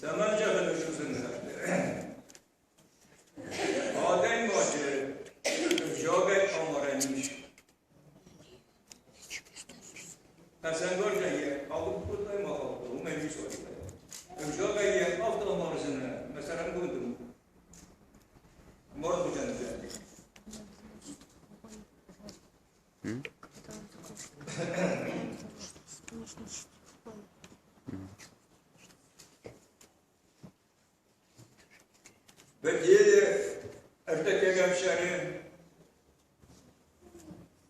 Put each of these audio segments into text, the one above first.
Цӕмӕн зӕгъын уыцы ныхӕстӕ? Адӕймаджы ӕвзагӕй амарӕн ис. Хӕцӕнгарзӕй йӕ алыг кодтай ма афтӕ, уымӕй ницы уайдзӕн. Ӕвзагӕй йӕ афтӕ амардзынӕ, мӕ цӕрӕнбон дын мард уыдзӕн. Бедели ӕртӕккӕгӕм сӕры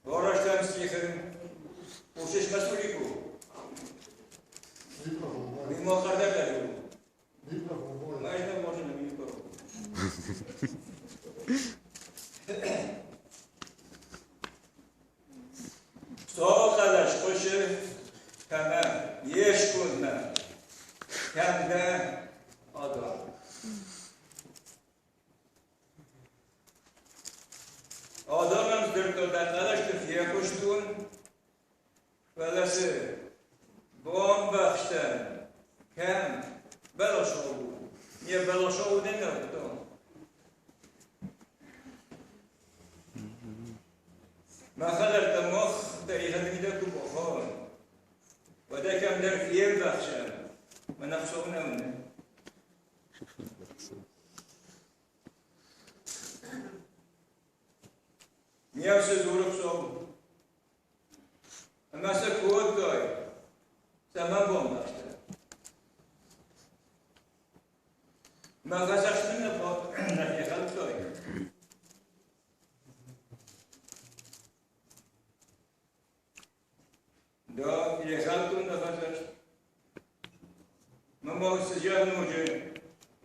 Фарӕстӕм стихы хъусыс мӕ Сулику? Мимо хӕрдӕг у. Майна можно на микрофон. Сохъӕлӕс хъуысы кӕмӕ йе скондмӕ, кӕм дӕ адӕм. Адӕмӕн дзырдта дӕ хъӕлӕсты фехъуыстон, фӕлӕ цы бамбӕхстӕн, кӕм бӕласау у, не бӕласау не нӕрдтон. Мӕ хӕлӕрттӕ мах тӕригъӕды мидӕг куы бахауӕм, уӕд ӕй кӕмдӕр фембӕхсӕм, мӕнӕ Хуыцау нӕ уыны. Не цы дзуры Хуыцау? Ӕмӕ цы кодтай? Цӕмӕн бамбӕхстӕ? Мӕ фӕдзӕхст нӕ фехӕлдтай? Да, фехӕлдтон дӕ фӕдзӕхст. Мӕ ма цы зӕгъ ноджы?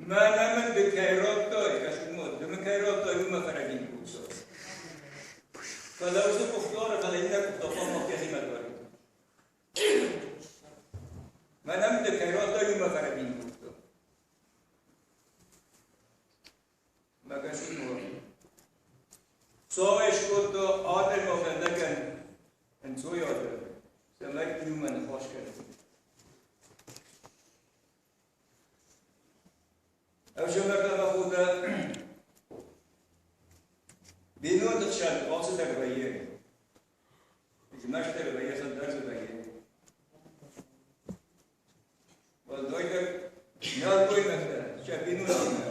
Мӕнӕ мын ды кӕй радтай, кӕсут-ма, ды мын кӕй радтай, уымӕ фӕрӕдин кодтай. Фӕлӕ уыцы къухдары, фӕлӕ иннӕ къухтӕ хъуамӕ йӕхимӕ дарид. Мӕнӕ мын ды кӕй радтай, уымӕ фӕрӕдин кодта. Мӕ кӕсут-ма. Цой скодта адӕймагӕн лӕгӕн ӕнцойады, цӕмӕй иумӕ ныхас кӕной. Ӕфсымӕртӕ ӕмӕ хотӕ, бинонты хсӕн алцыдӕр вӕййы. Змӕстдӕр вӕййы, хъыгдӕр дзы вӕййы. Уӕлдайдӕр нӕлгоймӕгтӕ сӕ бинонтимӕ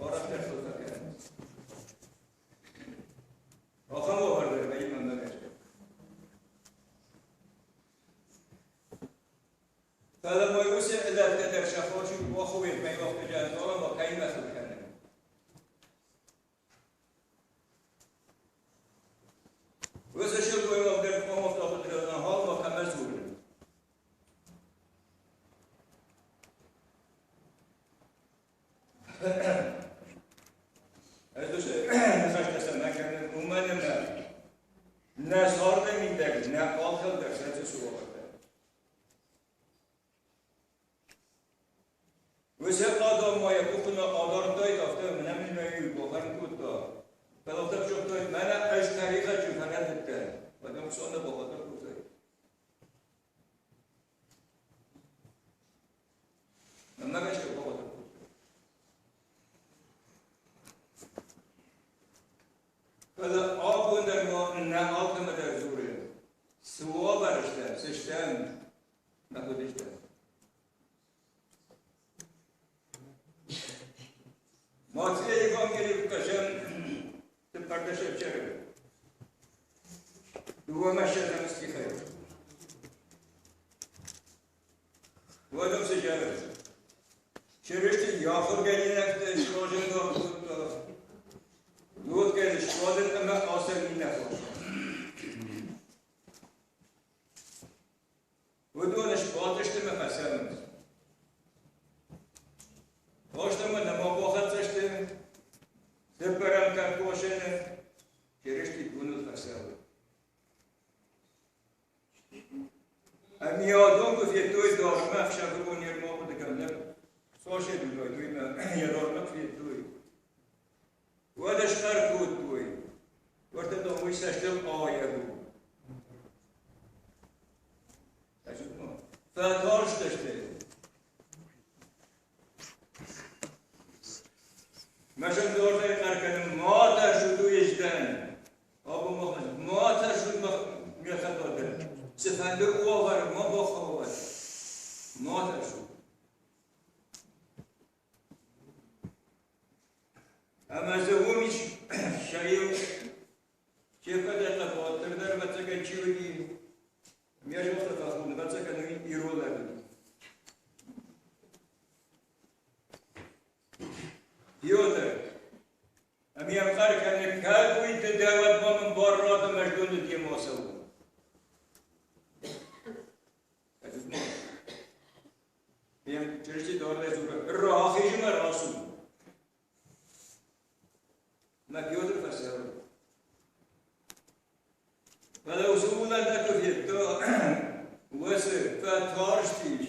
арӕхдӕр хылтӕ кӕнынц. Ахӕм уавӕр дӕр вӕййы мӕнмӕ гӕсгӕ. Фӕлӕ ма уыцы лӕгтӕ дӕр сӕ хорз уахуыйӕгмӕ уахтыджы кӕимӕ хыл кӕны. Уыцы сылгоймаг дӕр хъуамӕ ӕнхъӕлмӕ кӕмӕ дзуры. Ӕз ныхӕстӕ цӕмӕ кӕнын, уымӕн ӕмӕ нӕ царды мидӕг нӕ алкӕм дӕр сӕ суагъта. Уыцы адӕм ма йӕ къухы нӕ адардтаид, афтӕ мӕнӕ мын мӕ иу бахӕрын кодта. Фӕлӕ афтӕ загътаид, мӕнӕ ӕз тӕригъӕдджын фӕрӕдыдтӕн, уӕд ӕм Хуыцау нӕ бахатыр кодтаид. Мӕнмӕ гӕсгӕ бахатыр кодта. Фӕлӕ абон дӕр ма нӕ алкӕмӕ дӕр дзуры, цы уавӕры стӕм, цы стӕм, нӕ хъуыдыстӕм. Матфея Евангелие кӕсӕм цыппӕрдӕс ӕфсӕры. Дыууӕмӕ ссӕдзӕм стихӕй. Уӕд ӕм цы зӕгъы? Чырысти йӕ ахуыргӕнинӕгты сразӕнгард кодта, лодкӕйы сбадын ӕмӕ ацӕуын иннӕ фарсмӕ. Уыдон сбадтысты мӕ фӕцӕуынц. Фӕстӕмӕ нӕма бахӕццӕ сты, цыппӕрӕм кӕркосӕны Чырысти доныл фӕцӕуы. Ӕмӕ адон куы федтой дардмӕ ӕхсӕвыгон не рмахъуыды кӕнӕм, цас уыдаид, уый йӕ дардмӕ куы федтой, уӕд схъӕр кодтой, уӕртӕ дам уый цӕстыл ауайӕг у. Фӕтарстысты. Мӕ зӕрдӕй хъӕр кӕнын, ма тӕрсут уездӕн! Абон махмӕ ма тӕрсут ме хӕдзар. Цыфӕнды уавӕр ма бахауӕд, ма тӕрсут. Ӕмӕ дзы уым ис сӕ иу, се ппӕтӕй хъӕбатырдӕр, ӕвӕццӕгӕн, чи уыди, ме зонгӕ фӕхуд, ӕвӕццӕгӕн, уый ирон лӕг уыди. Петр, ӕмӕ йӕм хъӕр кӕны, кӕд уый ды дӕ, уӕд ма мын бар ратт ӕмӕ ӕз доны демӕ ацӕуон. Чырысти дардӕй дзуры, рахиз ӕмӕ рацу. Мӕ Петр фӕцӕуы. Фӕлӕ уыцы уылӕнтӕ куы федта, уӕцы фӕтарстис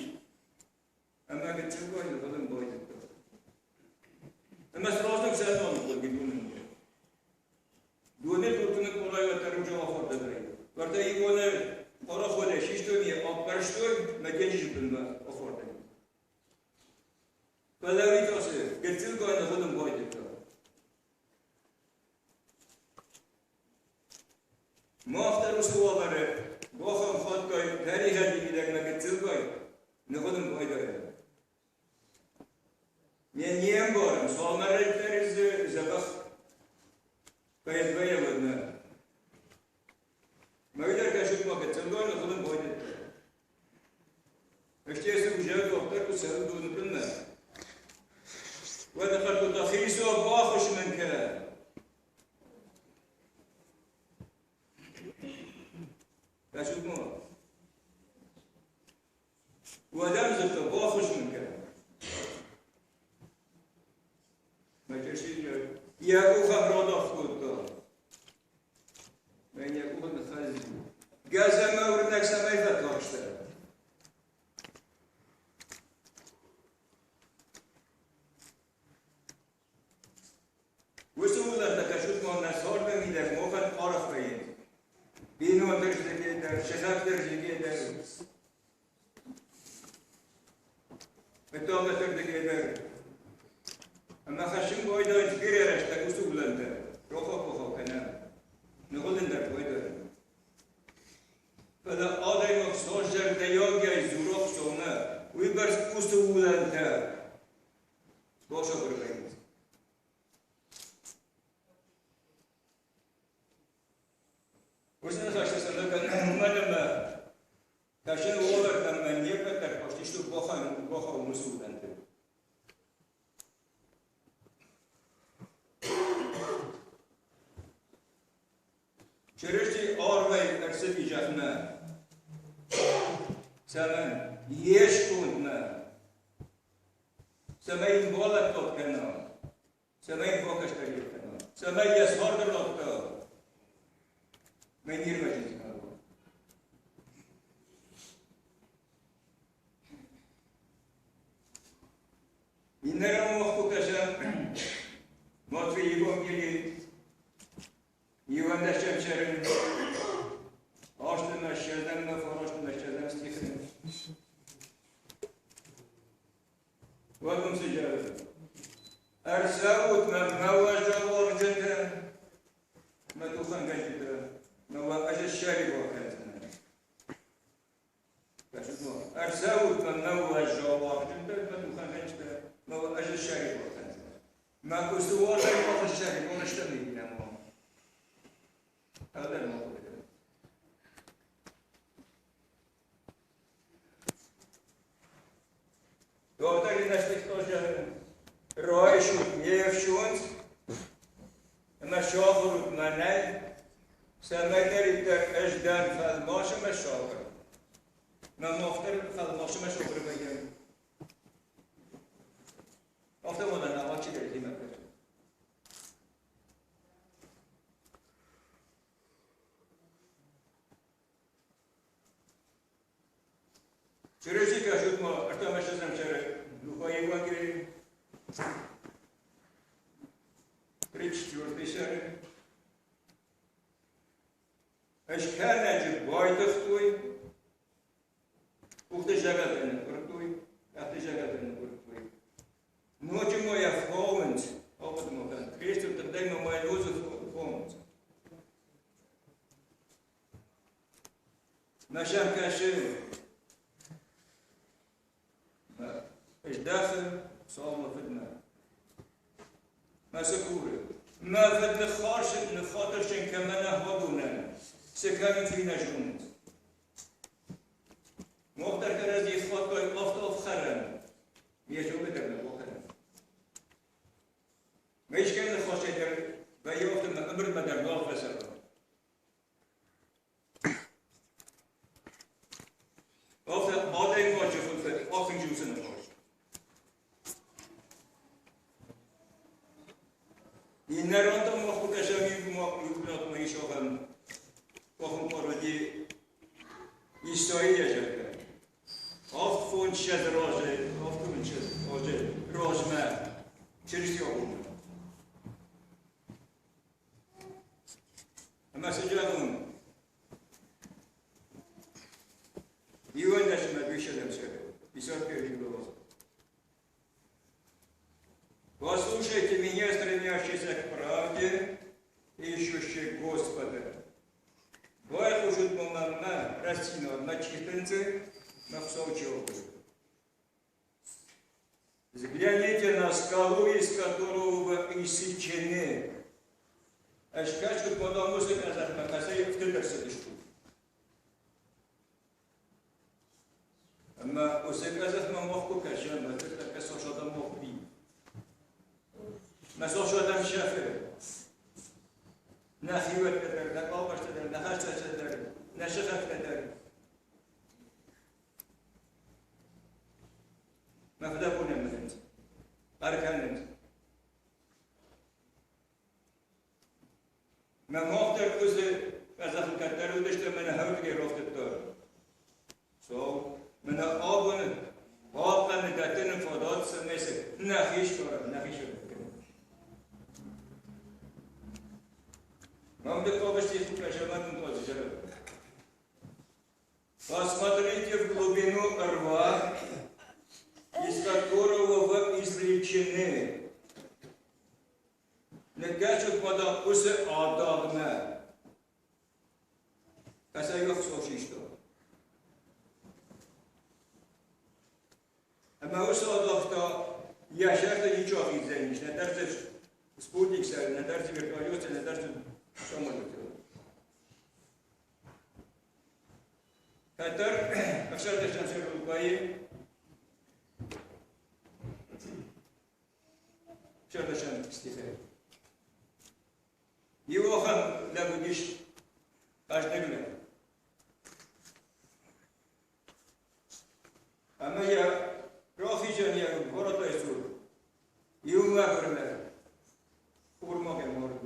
ӕмӕ гыццылгай ныгъуылын байдыдта. Ӕмӕ сразу сӕ ныгъуылын. Доны туркыны къорайы тӕрынджы афардӕгӕй. Уӕртӕ Ионы пароходӕй систой ме аппӕрстой мӕ денджызы бынмӕ афардӕг. Фӕлӕ уый та цы, гыццылгай ныгъуылын байдыдта. Мах дӕр уыцы уавӕры бахӕм хатгай тӕригъӕды мидӕгмӕ гыццылгай ныгъуылын байдайӕм. Не не мбарӕм, цалмӕрӕйттӕр дзы дзӕбӕх поэтвӕйӕ уӕдмӕ. Мӕйдӕр кӕсут ма гыццылгай ныгъуылын байдыдта. Стӕй цы узӕлд уӕддӕр куы цӕуы доны бынмӕ. Уӕд ныхъхъӕр кодта, Хицау, баххуыс мын кӕн! Кӕсут ма. Уӕдӕ дзырдта, баххуыс мын кӕн. Йӕ къух ӕмродах кодта. Мӕн йӕ къухы ныххӕлиу. Гӕзӕмӕ уырнӕг цӕмӕй фӕтарстӕ? Уыцы уылӕнтӕ кӕсут ма нӕ царды мидӕг мохӕн арӕх вӕййынц. Бинонты рдыгӕй дӕр, сыхӕгты рдыгӕй дӕр. Бытомӕты рдыгӕй дӕр. Ӕмӕ хӕссын байдайынц бирӕ рӕстӕг уыцы уылӕнтӕ. Рохо-похо кӕнӕм. Ныгъуылын дӕр байдайынц. Фӕлӕ адӕймаг цас зӕрдӕйагӕй дзура Хуыцаумӕ, уыйбӕрц уыцы уылӕнтӕ басабыр вӕййынц. Уыцы ныхӕстӕ сӕ кӕнӕм уымӕн ӕмӕ кӕсын уавӕртӕм ӕмӕ не ппӕт дӕр хъуыстысты бахауын уыцы уылӕнты. Чырысти арвӕй ӕрцыди зӕхмӕ. Цӕмӕн? Йе скондмӕ. Цӕмӕй йын балӕггад кӕна, цӕмӕй йын бакӕстӕриуӕг кӕна, цӕмӕй йӕ царды радта. Мӕн ирвӕзындзинад уа. Иннӕрӕм мах куы кӕсӕм Матфейы Евангелийы Иуӕндӕсӕм сӕры аст ӕмӕ ссӕдзӕм ӕмӕ фараст ӕмӕ ссӕдзӕм стихы. Уӕд уым цы зӕгъы? Ӕрцӕут мӕм мӕ уӕззау уарзджытӕ, мӕ тухӕнгӕнджытӕ, мӕ уӕ ӕз ссӕрибар кӕндзынӕн. Ӕрцӕут мӕм мӕ уӕззау уарзджытӕ, мӕ тухӕнгӕнджытӕ, мӕ уӕ ӕз ссӕрибар кӕндзынӕн. Мӕ куысты уарзӕй ма ссӕрибар стӕм нӕма. Ӕдӕр ма хъуыды кӕн. Доктор иннӕ райсут ме фсондз ӕмӕ сахуырут мӕнӕй, цӕмӕйдӕриддӕр ӕз дӕн фӕлмас ӕмӕ сабыр. Мӕ мах дӕр фӕлмас ӕмӕ сабыр вӕййӕм. Афтӕ ма нӕ алчидӕр йӕхимӕ кӕсы. Чырысти кӕсут ма ӕртӕмӕссӕдзӕм сӕры Лукайы Евангелийы 34 сӕры. Ӕскӕнӕджы байтыгътой, къухты зӕгӕлтӕ ныкъкъуырдтой, къӕхты зӕгӕлтӕ ныкъкъуырдтой. Ноджы ма йӕ фауынц, ахъуыды ма. Здӕхы Хуыцаумӕ Фыдмӕ. Мӕ цы куры? Мӕ фыд ныххатырджын кӕмӕ нӕ уыдонӕн, цы кӕнынц, уый нӕ зонынц. Мах дӕр кӕрӕдзи хатгай афтӕ ӕфхӕрӕм, ме зонгӕ дӕр нӕ бакӕнӕм. Мӕ искӕй ныхасӕй дӕр вӕййы афтӕ мӕ ӕмбырдмӕ дӕр нал фӕцӕуын. Афтӕ адӕймаджы хуылфы ахизы уыцы ныхас. Иннӕ ран та мах куы кӕсӕм иу бынатмӕ ис ахӕм пахуымпар уыди Исайы зӕгъгӕ. 800 азы, 800 азы размӕ Чырысти абоны. Ӕмӕ цы зӕгъон? Иуӕндӕсмӕ дыууиссӕдзӕм сӕры, 51 глава. Послушайте меня, стремящиеся к правде, ищущие Господа. Байхъусут мӕнмӕ, рӕстдзинадмӕ чи тындзы, мӕ Хуыцау чи ӕвдисы. Взгляните на скалу, из которого вы иссечены. Ӕскӕсут мӕнӕ уыцы къӕдзӕхмӕ, кӕцӕй ӕфтыд ӕрцыдыстут. Ӕмӕ уыцы къӕдзӕхмӕ мах куы кӕсӕм, уӕд тӕккӕ цас адӕм мах би. Мӕ цас адӕм сӕфы. Нӕ хиуӕттӕ дӕр, нӕ хъӕубӕстӕ дӕр, нӕ хӕстӕджытӕ дӕр, нӕ сыхӕгтӕ дӕр. Мӕ фыдӕбонӕн мӕлынц, хъӕр кӕнынц. Мӕ мах дӕр куыдзы къӕдзӕхыл кӕддӕр уыдысты ӕмӕ нӕ хӕрдгӕ рафтыдта. Цау, мӕнӕ абоны хъахъхъӕны дӕттыны фадат цӕмӕй цы нӕхи скъӕрӕм, нӕхи сӕрдгӕнӕм. Мам дыккаг стих кӕсӕм, Посмотрите в глубину рва, из которого вы извлечены. Ныккӕсут мадам уыцы адагмӕ. Кӕцӕй ӕхцон систа. Ӕмӕ уыцы адагъта йӕ зӕрдӕ ничи ахиздзӕнис, нӕдӕр дзы спутник нӕдӕр дзы вертолет, нӕдӕр дзы самолет. Кӕддӕр ӕхсӕрдӕсӕм сӕргълӕууӕджы ӕхсӕрдӕсӕм стихӕй. Иу ахӕм лӕг уыдис хъӕздыг лӕг. Ӕмӕ йӕ рахизӕн йӕ горӕтӕй цур иу мӕгуыр лӕг хурмагӕй мард.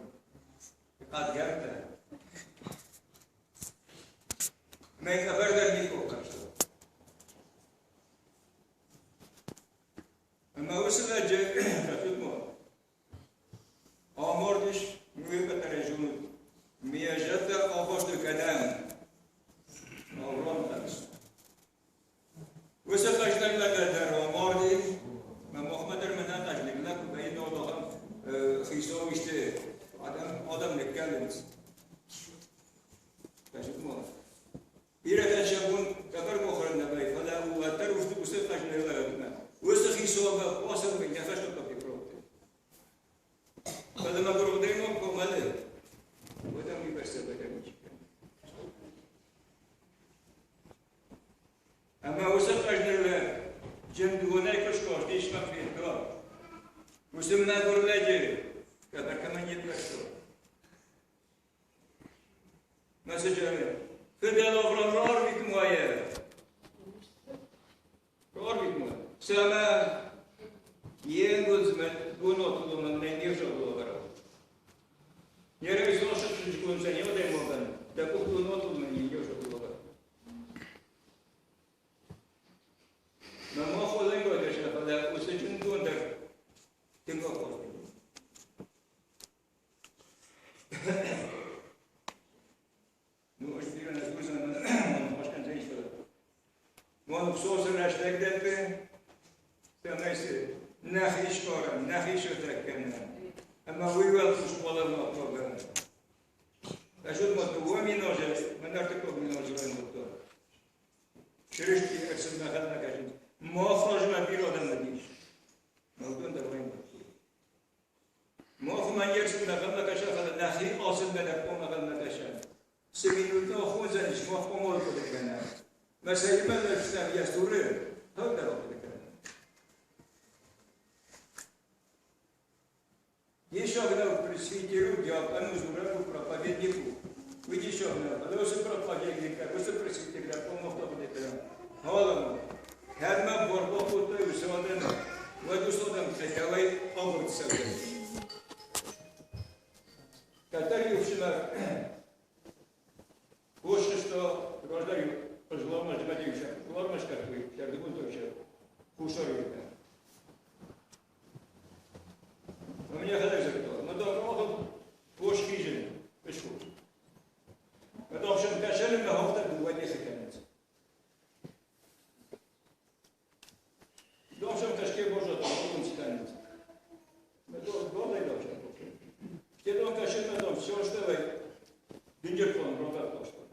Хъӕдгӕмттӕ. Мӕ къӕбӕр дӕр никуы бахаста. Ӕмӕ уыцы лӕджы фӕтудмӕ амардис, уый къӕтӕрӕй зонут. Ме зӕрдӕ абасты кӕнӕм. Аврам хӕс. Уыцы хӕстӕг лӕгӕн дӕр амарди, мӕ махмӕ дӕр мӕнӕ хъӕздыг лӕг куы вӕййы, ахӕм хицау исты адӕм ныккӕлынц. Кӕсут-ма. Бирӕтӕн сӕ бон къӕбӕр бахӕрын нӕ вӕййы, фӕлӕ уӕддӕр уыцы хъӕздыг лӕгмӕ, уыцы хицаумӕ бацӕуын йӕ хӕстӕг фӕкодтой. Фӕлӕ мӕгуыр адӕймаг куы мӕлы, уӕд ӕм уыйбӕрц зӕрдӕ ничи кӕны. Ӕмӕ уыцы хъӕздыг лӕг зындгонӕй куы скастис мӕ федта, уыцы мӕгуыр лӕджы къӕбӕр кӕмӕн не ппӕрста. Мӕсыджы фыдӕл Авраам рарвит мӕйы. Рарвит мӕ. Цӕмӕ йе нгуылдзмӕ бунатыл мӕн не взагъула. Не ревизион не адӕймагӕн дӕ къух бунатыл мӕн не взагъула. Мӕ махолӕй райдайсна, фӕлӕ уыцы зындгонд дӕр тынг ахъаз Ну, ӕз бирӕ нӕ дзурдзынӕн, ныхас кӕндзӕнис, фӕлӕ мӕн Хуыцау рӕстӕг дӕтты, цӕмӕй цы нӕхи скъӕрӕм, нӕхи сыгъдӕг кӕнӕм, ӕмӕ уый уӕлхъус хъуамӕ ма уӕвӕм. Ӕз уыд ма 2 000 азы, мӕн 3 000 азы райгуырдтон. Чырысти ӕрцыдмӕ хӕдмӕ кӕсынц. Мах размӕ бирӕ адӕм уыдис. Мӕ сӕимӕ лӕгстӕм йӕ цуры тӕвдӕр ахъуыды кӕнын. Диссаг нӕу пресвитеру, диакону, дзурӕгу, проповеднику. Уый диссаг нӕу, фӕлӕ уыцы проповедникӕ, уыцы пресвитертӕ хъомыл хъуыды кӕнӕм. Халӕм, кӕд мӕ буар бакодтой уыцы адӕмы, уӕд уыцы адӕм хӕтӕлӕй агуырд цӕуынц. Кӕддӕр иу фсымӕр Косджытӕ раздӕр-иу хъызлармӕ скъӕрдтой сӕрдыгон тӕвсӕ Хуссар Ирмӕ. Ӕмӕ йӕхӕдӕг дзырдта, мӕ дам, фос хизын ысхур. Мӕ дам, сӕм кӕсӕны мӕ хӕхтӕ дыууӕ десы кӕнынц. Дам, сӕм кӕсгӕ баззадтӕн, уыдон цы кӕнынц. Мӕ донӕй дам сӕм Те дон кӕсынмӕ дам сёрстӕвӕй дынджыр фон ракъахта.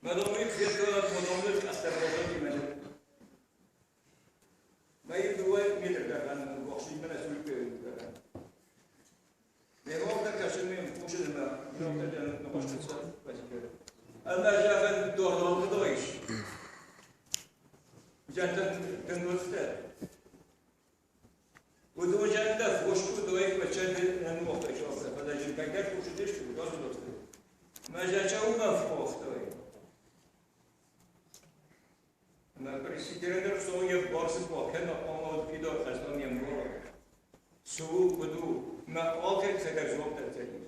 Мӕ дам уый федта, мӕ дам ныр астӕрбазони мӕнӕ. Мӕ иу дыууӕ метр дӕргъӕн бохсин мӕнӕ суйкъе дӕргъӕн. Ме мовтӕ кӕсын ме хъусын ӕмӕ ме ныхъуысты Ӕмӕ зӕгъын дордон ис. Зӕнтӕн Уыдон зӕнтӕ фос куыдой фӕчӕды нӕнуӕгтӕ сӕфтӕ, фӕлӕ зынтӕгдӕр кусыдысты, уыдон уыдысты. Мӕ зӕчӕуымӕ фохтой. Ӕмӕ президенты хцон йӕ барсы бакӕна хъуамӕ уыд фидар хӕстон йе мбарӕг. Цы у, куыд у, мӕ алкӕй цӕгӕр дзуапп дӕтдзӕнис.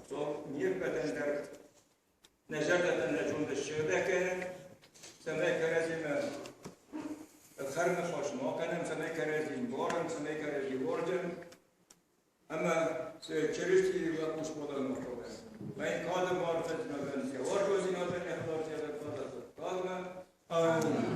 Хцон не ппӕтӕн дӕр нӕ зӕрдӕтӕ нӕ зонд ссыгъдӕг кӕнӕм, цӕмӕй кӕрӕдзимӕ ӕфхӕрныхас ма кӕнӕм, цӕмӕй кӕрӕдзи барӕм, цӕмӕй кӕрӕдзи уарзӕм ӕмӕ Чырыстийы лӕппу скъола ныххъуыды. Мӕн кады марфӕдзинадӕн, йӕ уарзондзинадӕн, йӕ хӕлардзинадӕн фадат кадмӕ. Аминь.